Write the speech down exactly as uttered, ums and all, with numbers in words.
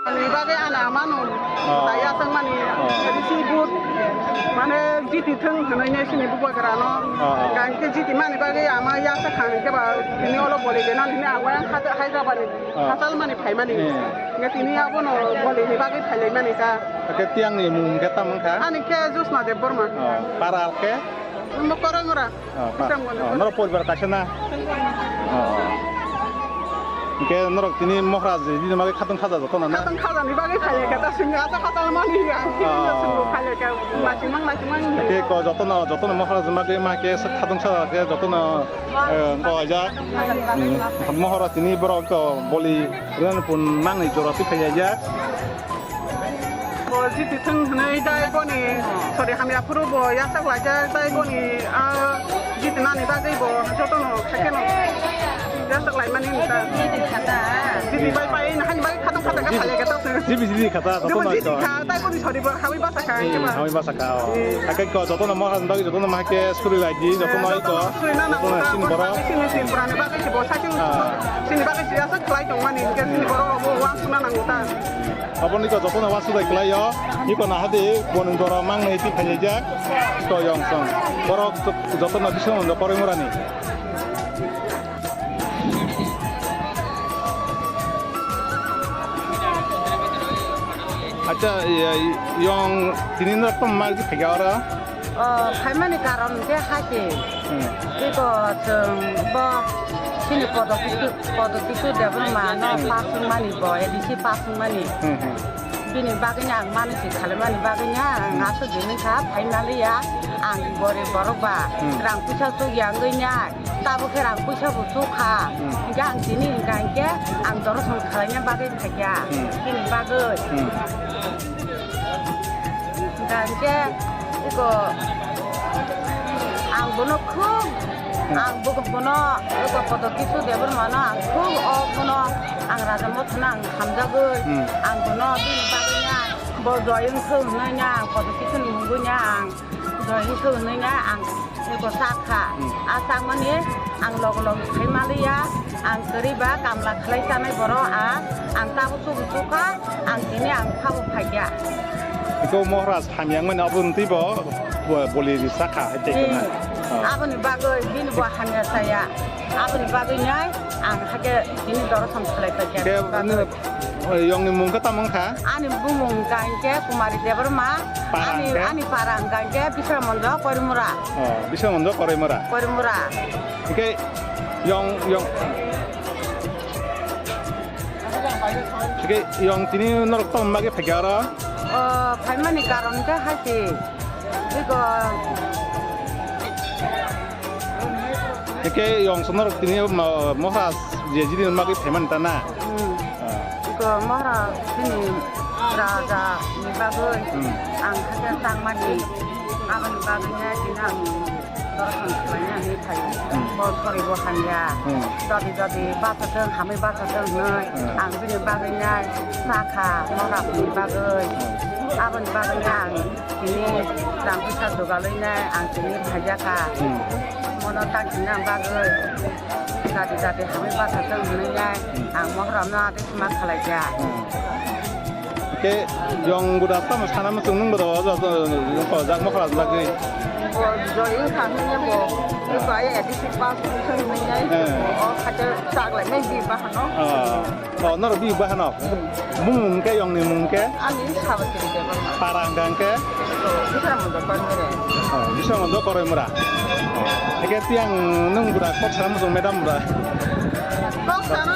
Ni bagwi ano amano. Oh. Taya tongmani. Oh. Risi but. Mane jiti thung hwnwi ne sini bubagra no. Oh, oh. Hingke jiti mani bagwi ama yasa khang ke ba tini olo boli de nan hini agwa yang khata hai jabani. Oh. Hasal mani phai mani. Hmm. Nge tini abono boli ni bagwi phai lai mani ta. Ake tiang ni mung ke tam kha? Ani ke Josna Debbarma. Oh. Para ke? Mo koroi mura. Oh, pa. Bisramganj. Oh, norok poribar kaisa na? Oh. Hingke norok tini Maharaj ni bagwi khatong khaja jotono na? Khatong khaja ni bagwi phai khe ta sini ata khatong mani ya. Oh. Sini phai khe lachimang lachimang. Hingke ko jotono, jotono Maharaj ni bagwi ma ke khatong khaja khe jotono, eh, ko ja. Hmm. Maharaj tini borok ko boli ren pun mang ni jora ti phai ya. Bo jiti thung hwnwi dai boni, sorry, hamya phuru bo yasak laijak dai boni, ah, jiti nani bagwi bo jotono khaikhe no yasak laimani hinta. Jiti bai pai na hani bagwi khatang khatang kha phalya khe ta se. Jibi jibi kha ta, jotono jiti kha, dai boni sorry bo hawi basa kha, hmm, hawi basa kha, oh. Hmm. Haikhe ko jotono Maharaj bagwi jotono ma khe suri lai di, jotono iko, suri na na jotono sin borok. Sini sin purani bagwi se bo sakhe, ah, sini bagwi se yasak khlai tongmani, hinkhe sini borok bo wan suna nango ta. Aboni ko jotono wasudai kwlaio. Iko nahadi boni dora mangnai ti phaijak. Iko yong song. Borok jotono bisingo koroi murani. Acha, yong tini no tom ma ki phaiga ora. O, phaimani karon hwnkhe hai se. Hmm. Tei bo chwng bo chini Podo Kisu, Podo Kisu Debbarma no, hmm, pass wngmani bo, A D C pass wngmani. Hmm, hmm. Bini bagwino ang mani se khalaimani bagwino ang, hmm, aswk bini kha phaimaliya, ang gorib borok ba, hmm, rang puisa chukya wngwi nai, tabuk khe rang puisa bo chukha. Hmm. Hwnkhe ang tini hwnkha hinkhe ang dorosong khalaina bagwi phaikha. Hmm. Bini bagwi. Hmm. Hingkha hinkhe eko ang bono khub, hmm, ang bo-, bono eko Podo Kisu Debbarmano ang khub o bono ang raja mothano ang hamjagwi, hmm, ang bono bini bagwino bo joyung thung hwnwi ang Podo Kisuni mungwino ang joyung thung hwnwi ang Eko sakha. Hmm. A sakmani ang logo logo khai maliya, ang kwrwi ba kamla khlai chanai borok, a ang tabuk tubu tukha, ang tini ang phabo phaikya. Eko Maharaj hamya wngmani abo wngtwi bo, bo, boli ri sakha, hai tei khe na. Hmm. Oh. Aboni bagwi bini bo hamya saya. Aboni bagwi nai ang hakhe tini dorosong khlai paikya. Khe yongni mung khe tamo wngkha? Ani bumung hwnkha hinkhe Kumari Debbarma. Para ani, hwnkhe? Ani para hwnkha hinkhe Bisramonjo Korimura. Oh, Bisramonjo Korimura. Korimura. Hinkhe yong, yong. Hinkhe yong tini norok tamo bagwi phaikha oro? Oh, phaimani karon khe hai se. Biko. Hinkhe yong sonorok tini mo-, Maharaj je jini bagwi phaimani ta na? Hmm. Ah. Iko Maharaj chini raja ni bagwi, hmm, ang hakhe tangmani, aboni bagwi no tini ang dorosong khlaina hinwi phaio. Hmm. Bo sorry bo hamya. Hmm. Jodi jodi bachathwng, hamwi bachathwng hinwi, hmm, ang bini bagwi no sakha Maharaj ni bagwi. Hmm. Aboni bagwi no ang tini rang puisa jugalwi no ang tini phaijakha. Hmm. Mono takina bagwi jati jati hamwi bachathwng hinwi ang Maharaj no adai sima khalaikha. Hmm. Khe yong buda tamo sana muchung nung buda o jak Maharaj ni bagwi. Bo joyung kha hinwi bo, hmm, bai A D C pass wngkha hinwi, hmm, o khacha chaklai nai di bahano. Ah. Oh, norok biyuk bahano. Bumung hwnkhe, yongni mung hwnkhe? Ani Sabasiri Debbarma. Para hwnkha hwnkhe? Oh, Bisramondok Korimura. Oh, Bisramondok Korimura. Hwnkhe tiyang nwng bwra kok sana muchung madam bwra. Kok sana